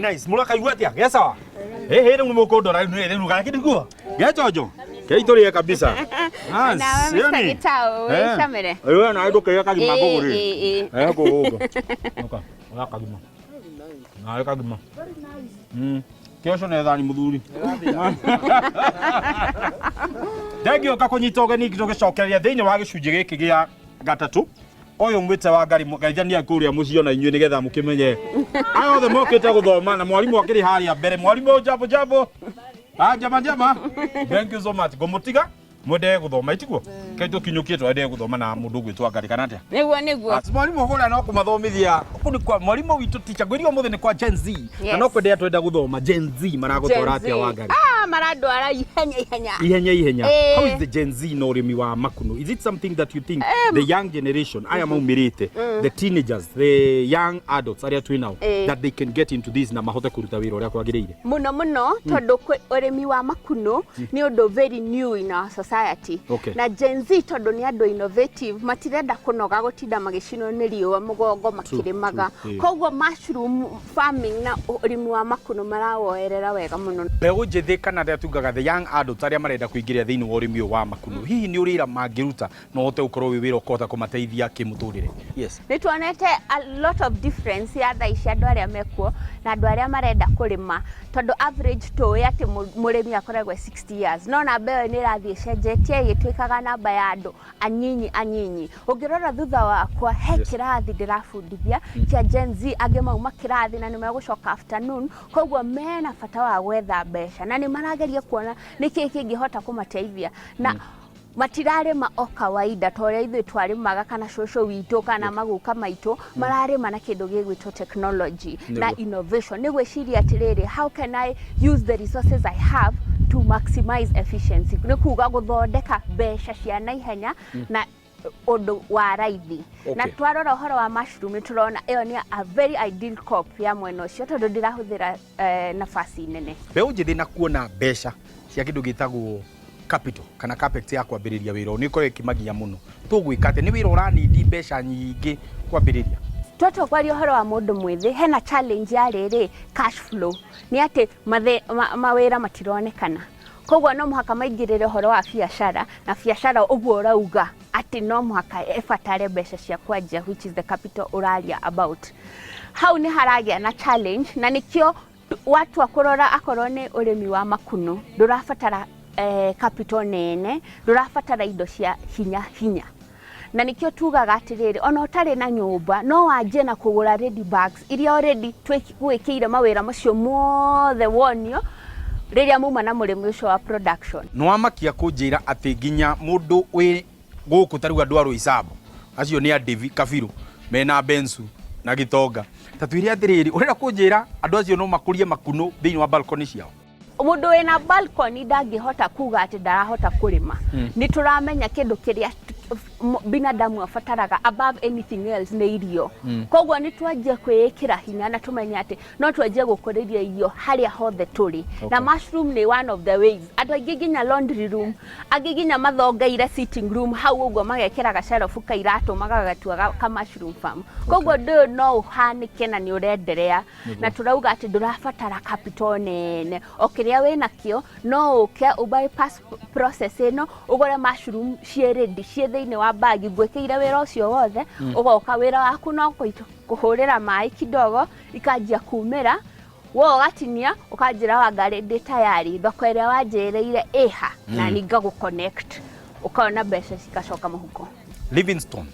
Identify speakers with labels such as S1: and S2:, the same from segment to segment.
S1: Very nice. Mũrakaigua atĩa? Ge sawa? Ĩ hĩ rĩu nĩ mũkũndora rĩu nĩ rĩu kana kĩndiguo? Ge chonjo. Ke itũrĩe kabisa. Ah,
S2: Nawe Mr.
S1: sioni.
S2: Gitau,
S1: Eh.
S2: wĩcamĩre.
S1: Wewe na ndũkĩrĩa kagima
S2: Ĩ,
S1: ngũgũrĩre.
S2: ĩ, ĩ.
S1: Eh, ngũgũka. Ũka, oya kagima. Nawe kagima. Kĩoco nĩ thani mũthuri. Thengio kũnyita ũgeni tũgĩcokereria thĩinĩ wa gĩcunjĩ gĩkĩ gĩa gatatũ. Ũyũ mwĩte wa Ngai ngeithania kũrĩa mũciĩ ona inyuĩ nĩgetha mũkĩmenye. Aya othe mokĩte gũthoma na mwarimũ akĩrĩ harĩa mbere. Mwarimũ jambo jambo. Ah, njama njama. Thank you so much. Ngũmũtiga mwende gũthoma itiguo? Kai tũkinyũkie twende gũthoma na mũndũ ũgwĩtwo Ngarĩ kana atĩa?
S2: Nĩguo nĩguo.
S1: As mwarimũ kũrĩa no kũmathomithia kũu nĩ kwa mwarimũ witũ teacher ngwĩria ũmũthĩ nĩ kwa Gen Z na no kwendea twenda gũthoma Gen Z maragũtwara
S2: Gen
S1: atĩa
S2: Z.
S1: Wangari?
S2: Ah, marandwara ihenya ihenya.
S1: Ihenya ihenya.
S2: Eh.
S1: How is the Gen Z na ũrĩmi wa makunũ? Is it something that you think the young generation aya maumĩrĩte, the teenagers, the young adults arĩa twĩ nao,
S2: Eh.
S1: that they can get into this na mahote kũruta wĩra ũrĩa kwagĩrĩire?
S2: Mũno mũno tondũ ũrĩmi wa makunũ nĩ ũndũ very new in our society. Na Gen Z tondũ nĩ andũ innovative, matirenda kũnoga gũtinda magĩcinwo nĩ riũa mũgongo makĩrĩmaga. Koguo mushroom farming na ũrĩmi wa makunũ marawoerera wega mũno.
S1: Mbeũ njĩthĩ kana arĩa tugaga the young adults arĩa marenda kũingĩrĩra thĩinĩ wa ũrĩmi ũyũ wa makunũ, hihi nĩ ũrĩ wĩra mangĩruta na ũhote gũkorwo wĩ wĩra ũkũhota kũmateithia kĩmũtũrĩre? Yes.
S2: Nĩ tuonete a lot of difference ya thaa ici andũ arĩa mekuo na andũ arĩa marenda kũrĩma, tondũ average tũĩ atĩ mũrĩmi akoragwo e 60 years, no namba ĩyo nĩ ĩrathiĩ ĩcenjetie ĩgĩtuĩkaga namba ya andũ anyinyi anyinyi. Ũngĩrora thutha wakwa he kĩrathi ndĩrabundithia kĩa Gen Z, angĩ mauma kĩrathi na nĩ megũcoka afternoon, koguo mena bata wa gwetha mbeca na nĩ marageria kuona nĩkĩĩ kĩngĩhota kũmateithia na matirarĩma o kawaida ta ũrĩa ithuĩ twarĩmaga kana cũcũ witũ kana maguka maitũ. Mararĩma na kĩndũ gĩgwĩtwo technology na innovation, nĩ gwĩciria atĩrĩrĩ, how can I use the resources I have to maximize efficiency? Nĩ kuga gũthondeka mbeca cia naihenya na ũndũ wa raithi. Na twarora ũhoro wa mushroom nĩ tũrona ĩyo nĩ a very ideal crop ya mwena ũcio tondũ ndĩrahũthĩra nafasi nene.
S1: Mbeũ njĩthĩ na kuona mbeca cia kĩndũ gĩtagwo capital kana capex ya kwambĩrĩria wĩra ũyũ nĩ ĩkoragwo ĩkĩmagia mũno. Tũgwĩka atĩa? Nĩ wĩra ũranindi mbeca nyingĩ kwambĩrĩria?
S2: Twatua kwaria ũhoro wa mũndũ mwĩthĩ, hena challenge ya rĩrĩ, cash flow, nĩ atĩ mawĩra matironekana, koguo no mũhaka maingĩrĩre ũhoro wa biacara, na biacara ũguo ũrauga atĩ no mũhaka ĩbatare mbeca cia kwanjia, which is the capital ũraria about. Hau nĩ haragĩa na challenge, na nĩkĩo watua kũrora akorwo nĩ ũrĩmi wa makunũ ndũrabatara capital nene, ndũrabatara indo cia hinya hinya, na nĩkĩo tugaga atĩrĩrĩ, ona ũtarĩ na nyũmba no wanjie na kũgũra ready bags iria already twĩkĩire mawĩra macio mothe wonio rĩrĩa muma na mũrĩmi ũcio wa production.
S1: Nĩ wamakia kũnjĩra atĩ nginya mũndũ wĩ gũkũ ta rĩu andũ a Roysambu acio nĩ andĩvi kabirũ mena bensu na gĩtonga, ta twĩre atĩrĩrĩ, ũrenda kũnjĩra andũ acio no makũrie makunũ thĩinĩ wa balcony ciao?
S2: Mũndũ wĩna balcony ndangĩhota kuga atĩ ndarahota kũrĩma. Nĩ tũramenya kĩndũ kĩrĩa binadamu abataraga above anything else nĩ irio. Koguo nĩ twanjie kwĩĩkĩra hinya na tũmenye atĩ no twanjie gũkũrĩria irio harĩa hothe tũrĩ. Na mushroom nĩ one of the ways. Andũ aingĩ nginya laundry room, angĩ nginya mathongeire sitting room hau ũguo magekĩra gacerobu ka iratũ magagatua ka mushroom farm. Koguo ũndũ ũyũ no ũhanĩke na nĩ ũrenderea, na tũrauga atĩ ndũrabatara capital nene, o kĩrĩa wĩnakĩo no ũke ũ bypass process ĩno, ũgũre mushroom ciĩ ready, ciĩ thĩinĩ wa bag, ngwĩkĩire wĩra ũcio wothe. Ũgoka, wĩra waku no kũhũrĩra maĩ kidogo, ikanjia kumĩra, wo ũgatinia ũkanjĩra, "Wangarĩ, ndĩ tayari, thoko ĩrĩa wanjĩrĩire ĩha?" Na ni ngagũ connect, ũkona mbeca cigacoka mũhuko.
S1: Livingstone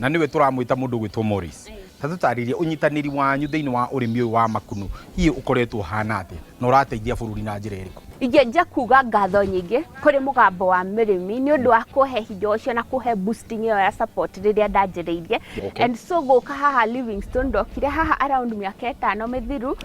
S1: na nĩwe tũramwĩta mũndũ gwĩtwo Morris, ta tũtarĩrie ũnyitanĩri wanyu thĩinĩ wa ũrĩmi ũyũ wa makunũ hihi ũkoretwo ũhana atĩa na ũrateithia bũrũri na njĩra ĩrĩkũ?
S2: Ingĩanjia kuga ngatho nyingĩ kũrĩ Mũgambo wa Mũrĩmi nĩ ũndũ wa kũhe hinya ũcio na kũhe boosting ĩyo ya support rĩrĩa ndanjĩrĩirie. And so gũka haha Livingstone, ndokire haha around mĩaka 5 mĩthiru,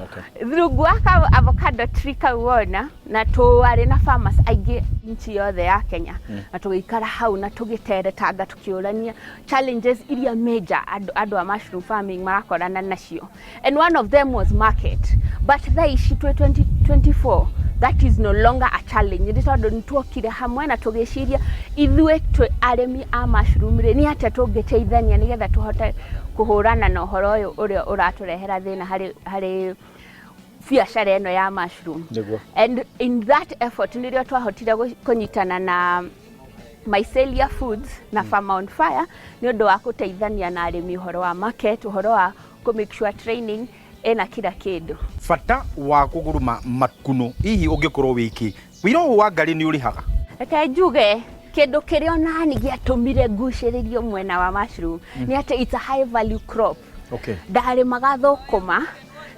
S2: rungu wa ka avocado tree kau wona, na twarĩ na farmers aingĩ nchi yothe ya Kenya, na tũgĩikara hau na tũgĩteretanga tũkĩũrania challenges iria major andũ a mushroom farming marakorana nacio, and one of them was market. But thaa ici twĩ 2024, that is no longer a challenge, nĩ tondũ nĩ tuokire hamwe na tũgĩciria ithuĩ twĩ arĩmi a mushroom rĩ, nĩ atĩa tũngĩteithania nĩgetha tũhote kũhũrana na ũhoro ũyũ ũrĩa ũratũrehera thĩna harĩ Biacara ĩno ya mushroom. And in that effort nĩrĩo twahotire kũnyitana na Mycelia Foods na Farmer on Fire nĩ ũndũ wa gũteithania na arĩmi ũhoro wa market, ũhoro wa kũ make sure training ĩna kila kĩndũ.
S1: Bata wa kũguruma makuno hihi ũngĩkorwo wĩkĩ wĩra ũyũ wa ngarĩ nĩ ũrĩhaga?
S2: Reke njuge kĩndũ kĩrĩa onani gĩatũmire ngucĩrĩrio mwena wa mushroom nĩ atĩ it's a high value crop. Ndarĩmaga thũkũma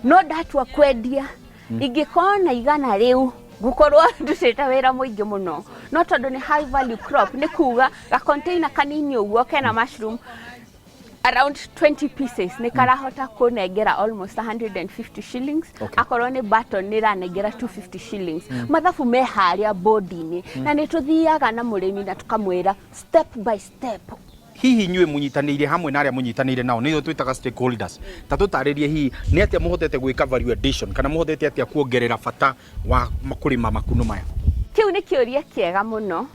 S2: no ndatua kwendia ingĩkorwo na 100 rĩu ngũkorwo ndutĩte wĩra mũingĩ mũno, no tondũ nĩ high value crop nĩ kuga ga container kanini ũguo kena mushroom around 20 pieces nĩ karahota kũnengera almost 150 shillings. Akorwo nĩ button nĩ ĩranengera 250 shillings. Mathabu me harĩa bodi-inĩ na nĩ tũthiaga na mũrĩmi na tũkamwĩra step by step.
S1: Hihi inyuĩ mũnyitanĩire hamwe na arĩa mũnyitanĩire nao, nĩo twĩtaga stakeholders, ta tũtarĩrie hihi nĩ atĩa mũhotete gwĩka value addition kana mũhotete atĩa kuongerera bata wa kũrĩma makuno maya?
S2: Kĩu nĩ kĩũria kĩega mũno.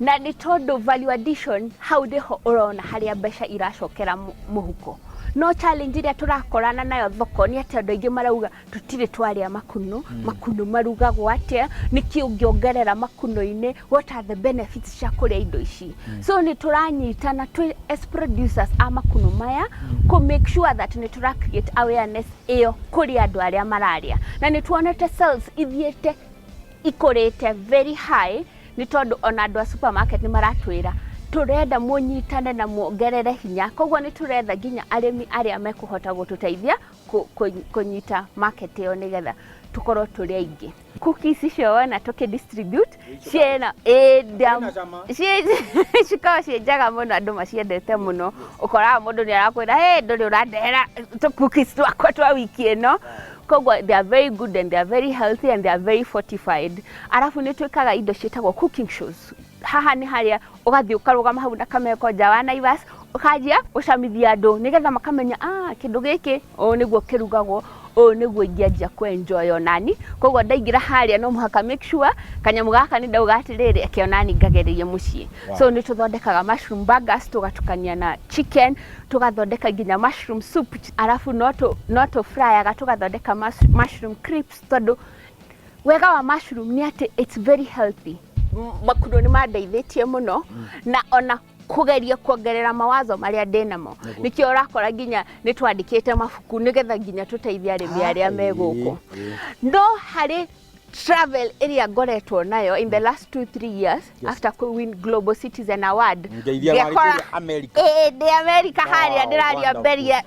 S2: Na nĩ tondũ value addition hau nĩho ũrona harĩa mbeca iracokera mũhuko. No challenge ĩrĩa tũrakorana nayo thoko nĩ atĩ andũ aingĩ marauga tũtirĩ twarĩa makuno, makuno marugagwo atĩa, nĩkĩ ũngĩongerera makuno-inĩ, what are the benefits cia kũrĩa indo ici. So nĩ tũranyitana twĩ as producers a makuno maya kũ make sure that nĩ tũra create awareness ĩyo kũrĩ andũ arĩa mararĩa, na nĩ tuonete sales ithiĩte ikũrĩte very high nĩ tondũ ona andũ a supermarket nĩ maratwĩra tũrenda mũnyitane na muongerere hinya. Koguo nĩ tũretha nginya arĩmi arĩa mekũhota gũtũteithia kũnyita market ĩyo nĩgetha tũkorwo tũrĩ aingĩ. Cookies icio wona tũkĩ distribute ciĩna cikoragwo ciĩ njega mũno, andũ maciendete mũno. Ũkoraga mũndũ nĩ arakwĩra, "Hey, ndũrĩ ũrandehera tũ cookies twakwa twa wiki ĩno?" Koguo they are very good and they are very healthy and they are very fortified. Arabu nĩ twĩkaga indo ciĩtagwo cooking shows. Haha nĩ harĩa ũgathiĩ ũkarũgama hau na kameko nja wa Naivas, ũkanjia gũcamithia andũ nĩgetha makamenya, ah, kĩndũ gĩkĩ ũũ nĩguo kĩrugagwo, ũũ nĩguo ingĩanjia kũ enjoy onani. Koguo ndaingĩra harĩa no mũhaka make sure kanyamũ gaka nĩ ndauga atĩrĩrĩ, reke onani ngagererie mũciĩ. So nĩ tũthondekaga mushroom burgers, tũgatukania na chicken, tũgathondeka nginya mushroom soup, arabu no tũ fryaga tũgathondeka mushroom crisps, tondũ wega wa mushroom nĩ atĩ it's very healthy. Makuno nĩ mandeithĩtie mũno na ona kũgeria kuongerera mawazo marĩa ndĩ namo. Nĩkĩo ũrakora nginya nĩ twandĩkĩte mabuku nĩgetha nginya tũteithie arĩmi arĩa me gũkũ. No harĩ travel ĩrĩa ngoretwo nayo in the last 2-3 years after ku win Global Citizen Award,
S1: Ngeithia warĩ kũrĩa America.
S2: Ĩĩ, ndĩ America harĩa ndĩraria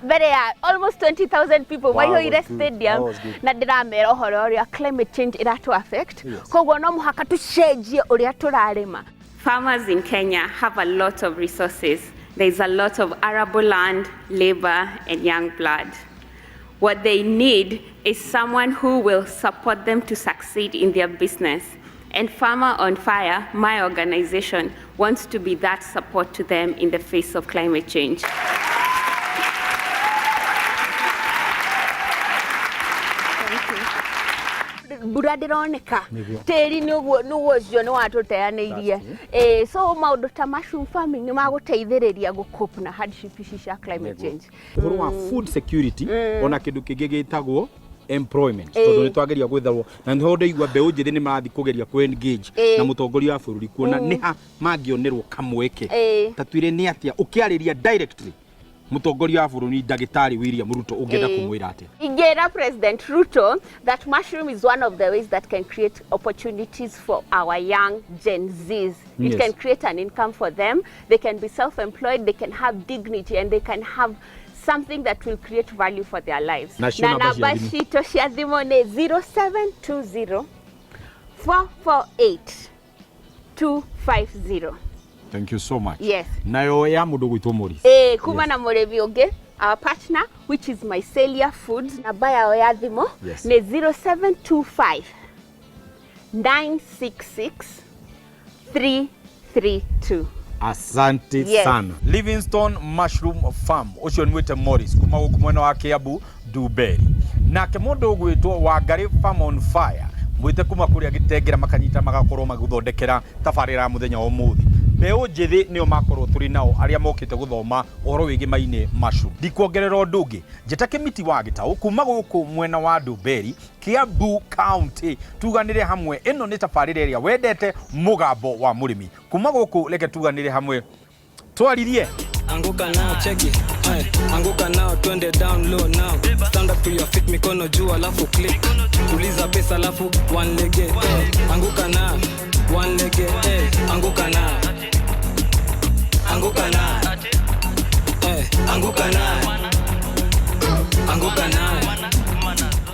S2: mbere ya almost 20,000 people maihũire
S1: Was good.
S2: stadium.
S1: That was good.
S2: Na ndĩramera ũhoro ũrĩa climate change ĩratũ affect. Koguo no mũhaka tũcenjie ũrĩa tũrarĩma. Farmers in Kenya have a lot of resources. There is a lot of arable land, labor, and young blood. What they need is someone who will support them to succeed in their business. And Farmer on Fire, my organization, wants to be that support to them in the face of climate change. Mbura ndĩroneka. Tĩri nĩguo nĩguo ũcio nĩ watũteanĩirie. Ĩĩ, so maũndũ ta mushroom farming nĩ magũteithĩrĩria gũ na hardship ici cia climate change.
S1: Ũhoro wa food security ona kĩndũ kĩngĩ gĩtagwo employment, tondũ nĩ twageria gwetherwo na nĩho ndaigua mbeũ njĩthĩ nĩ marathiĩ kũgeria kũ engage na mũtongoria wa bũrũri kuona nĩ ha mangĩonerwo kamweke. Ta twĩre nĩ atĩa ũkĩarĩria directly mũtongoria wa bũrũri ndagĩtarĩ William Ruto ũngĩenda kũmwĩra atĩa?
S2: Ingĩra President Ruto that mushroom is one of the ways that can create opportunities for our young Gen Zs. It can create an income for them. They can be self-employed, they can have dignity, and they can have something that will create value for their lives.
S1: Nacio
S2: Na
S1: namba cia
S2: namba
S1: thimũ?
S2: citũ cia thimũ nĩ 0720 448 250.
S1: Thank you so much. Nayo ya mũndũ gwĩtwo Morris?
S2: Kuma na mũrĩmi ũngĩ, our partner, which is Mycelia Foods, namba yao ya thimũ nĩ 0725 966 332.
S1: Asante sana. Livingstone Mushroom Farm, ũcio nĩ mwĩte Morris kuma gũkũ mwena wa Kiambu Ndumberi. Nake mũndũ ũgwĩtwo Wangari Farm on Fire, mwĩte kuma kũrĩa Gĩtengera, makanyita magakorwo magĩthondekera tabarĩra ya mũthenya wa ũmũthĩ. Mbeũ njĩthĩ nĩo makorwo tũrĩ nao arĩa mokĩte gũthoma ũhoro wĩgĩmaine mushroom. Ndikuongerera ũndũ ũngĩ, njĩta Kĩmiti wa Gĩtaũ kuma gũkũ mwena wa Ndumberi, Kiambu County, tuganĩre hamwe. Ĩno nĩ tabarĩra ĩrĩa wendete, Mũgambo wa Mũrĩmi. Kuma gũkũ reke tuganĩre hamwe, twaririe.
S3: Anguka nao, cheki. Ay, anguka nao, twende down low now. Stand up to your feet, mikono juu alafu click. Tuliza pesa alafu one leg, eh. Anguka nao, one leg, eh. Anguka